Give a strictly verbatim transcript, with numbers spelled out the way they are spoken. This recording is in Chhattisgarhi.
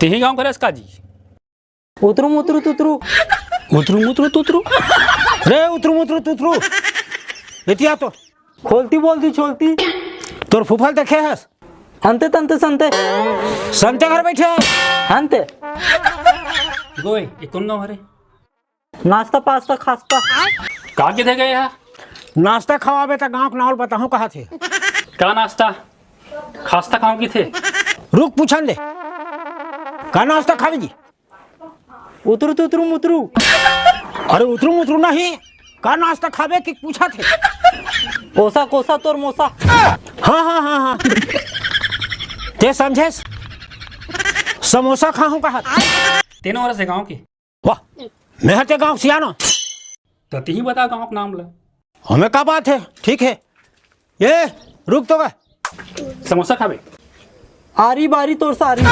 तिही गांव के हरस का जी? उतरू मुतरू तुतरू। उतरू मुतरू तुतरू? रे उतरू मुतरू तुतरू, एतिया तो। खोलती बोलती छोलती। तोर फूफल देखे हस? हंते तंते संते। संते घर बैठे हस? हंते। गोय, ये कौन गांव हरे? नाश्ता पास्ता खास्ता। का के दे गए हा? नाश्ता खवाबे त गांव के नाव ल बताहूं कहा थे। का नाश्ता? खास्ता खाऊं की थे? रुक पूछन दे। का नाश्ता खाबे जी? उतरू तुतरू मुतरू। अरे उतरू मुतरू नहीं, का नाश्ता खाबे कि पूछा थे? ओसा कोसा तोर मोसा। हाँ हाँ हाँ हाँ। ते समझेस? समोसा खाहूं कहा। तेनो हरस ए गांव के? वाह, मैं हर ते गांव सियानो। तो तिही बता गांव के नाम ला। हमें का बात है, ठीक है। ये रुक तो गए। समोसा खाबे? आरी बारी तोर सारी।